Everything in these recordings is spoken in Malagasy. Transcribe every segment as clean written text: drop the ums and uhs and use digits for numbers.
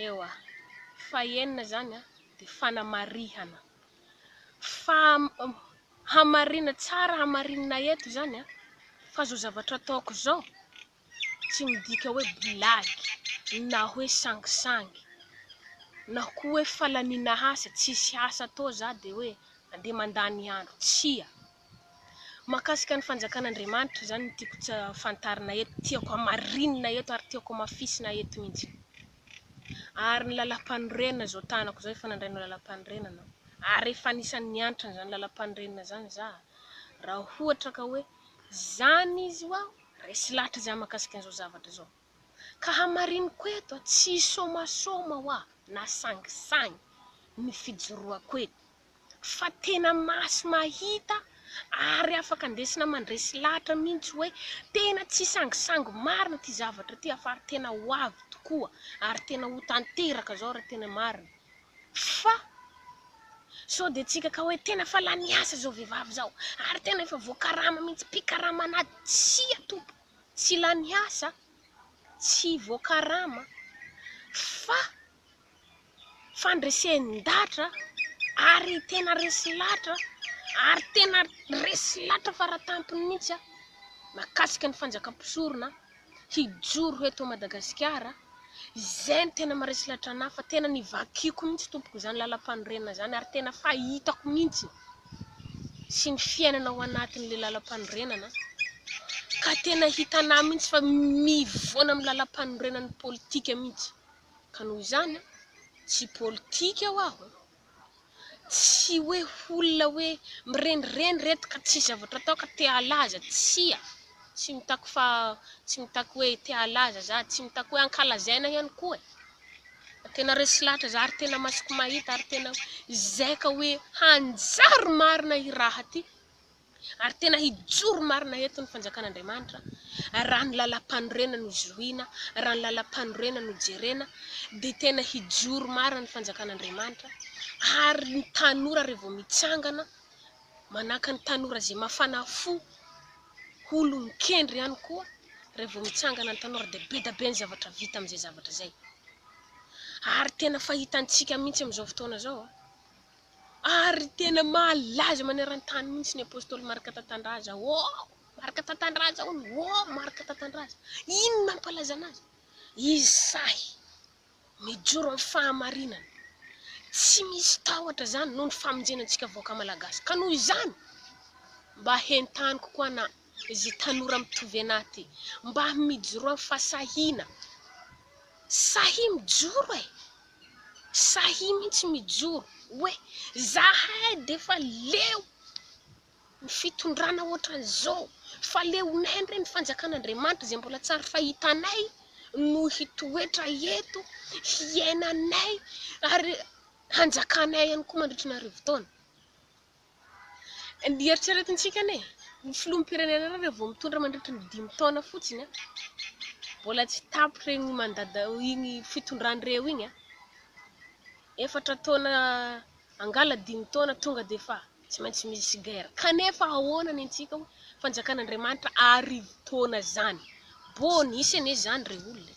Ewa, fahenina izany dia fanamarihana. Fa hamarina tsara hamarinina eto izany fa izao zavatra ataoko izao tsy midika hoe blagy na hoe sangisangy na koa hoe falaniana asa, tsisy asa atao za dia hoe andeha mandany andro, tsia. Mahakasika ny fanjakan'Andriamanitra izany no tiako fantarina eto, tiako hamarinina eto ary tiako hamafisina eto mihitsy. Ary ny lalampanorenana izao tanako izao efa nandray ny lalampanorenana aho. Ary efa anisan'ny nianatra an'izany lalampanorenana izany za. Raha ohatra ka hoe zany izy ho aho, resy lahatra za mahakasika an'izao zavatra izao. Ka hamariniko eto, tsy hisomasoma ho aho na sangisangy ny fijoroako eto. Fa tena maso mahita ary afaka andesina mandresy lahatra mihitsy hoe tena tsy sangisangy marina ity zavatra ity fa ary tena ho avy tokoa ary tena ho tanteraka izao raha tena marina. Fa sao dia tsika ka hoe tena fa lany asa izao vehivavy izao ary tena efa voakarama mihitsy, mpikarama an'ady. Tsia tompoko, tsy lany asa, tsy voakarama fa fandresen-datra ary tena resy lahatra ary tena resy lahatra faratampony mihitsy aho mahakasika ny fanjakam-pisorona hijoro eto Madagasikara, izay no tena maharesy lahatra anahy fa tena nivakiko mihitsy tompoko izany lalam-panorenana izany ary tena fahitako mihitsy sy ny fiainana ao anatin'ilay lalam-panorenana ka tena hitanà mihitsy fa mivoana amin'ny lalam-panorenan'ny politika mihitsy. Ka noho izany an, tsy politika aho aho, tsy hoe olona hoe mirenireny reto ka tsisy zavatra atao ka te halaza, tsia, tsy mitaky fa, tsy mitaky hoe te halaza za, tsy mitaky hoe ankalazaina ihany koa e, fa tena resy lahatra za ary tena masoko mahita ary tena izay ka hoe hanjary marina i raha ty. Ary tena hijoro marina eto ny fanjakan'Andriamanitra raha ny lalam-panorenana no zohiana, raha ny lalam-panorenana no jerena dia tena hijoro marina ny fanjakan'Andriamanitra ary ny tanora rehefa mitsangana manahaka ny tanora izay mafana fo olon-kendry ihany koa rehefa mitsangana ny tanora dia be dia be ny zavatra vita amin'izay zavatra izay ary tena fahitantsika mihitsy amin'izao fotoana izao. Ary tena malaza maneran-tany mihitsy ny Apostoly Marc Tatandraza. Oh! Marc Tatandraza hono, oh! Marc Tatandraza. Inona mampalaza anazy? Izy sahy mijoro amin'ny fahamarinana. Tsy misy tahotra izany noho ny famonjena antsika vahoaka malagasy. Ka noho izany, mba hentaniko koa na izay tanora mitovy anahy ity, mba mijoroa amin'ny fahasahiana. Sahia mijoro e! Sahia mihitsy mijoro hoe zahay dia efa leo ny fitondrana ohatran'izao fa leonay ndray ny fanjakan'Andriamanitra izay mbola tsary fahitanay no hitoetra eto hiainanay ary hanjakanay ihany koa mandritry ny arivotaona. Ny eritreretintsika anie, ny filoham-pirenena ireo raha vao mitondra mandritra ny dimy taona fotsiny an, mbola tsy tapitra iny mandat iny fitondran'ireo iny an, efatra taona angala dimy taona tonga dia efa tsy maintsy misy guerre. Kanefa ahoana ny antsika hoe fanjakan'Andriamanitra arivo taona izany. Bonus anie izany re olona e.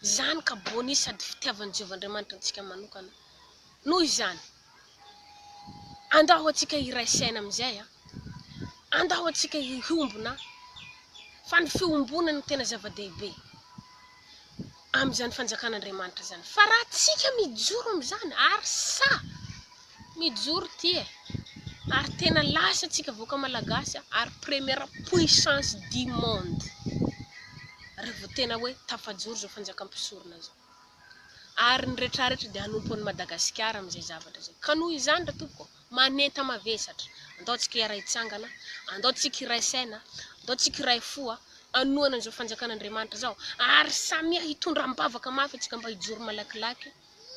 Izany ka bonus sady fitiavan'i Jehovah Andriamanitra antsika manokana. Noho izany, Andao antsika hiray saina amin'izay a! Andao antsika hiombona fa ny fiombonana no tena zava-dehibe amin'izany fanjakan'Andriamanitra izany. Fa raha tsika mijoro amin'izany ary sahy mijoro ity e! Ary tena lasa antsika vahoaka malagasy ary première puissance du monde raha vao tena hoe tafajoro izao fanjakam-pisorona izao. Ary ny retraretra dia hanompo an'i Madagasikara amin'izay zavatra izay. Ka noho izany ry tompoko, manenta mavesatra, andao tsika hiara-hitsangana, andao tsika hiray saina, andao tsika hiray fo hanohana an'izao fanjakan'Andriamanitra izao, ary samia hitondra am-bavaka mafy antsika mba hijoro malakilaky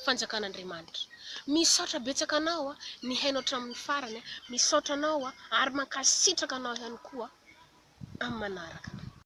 fanjakan'Andriamanitra. Misaotra betsaka anao nihaino hatramin'ny farany, misaotra anao ary mankasitraka anao ihany koa amin'ny manaraka.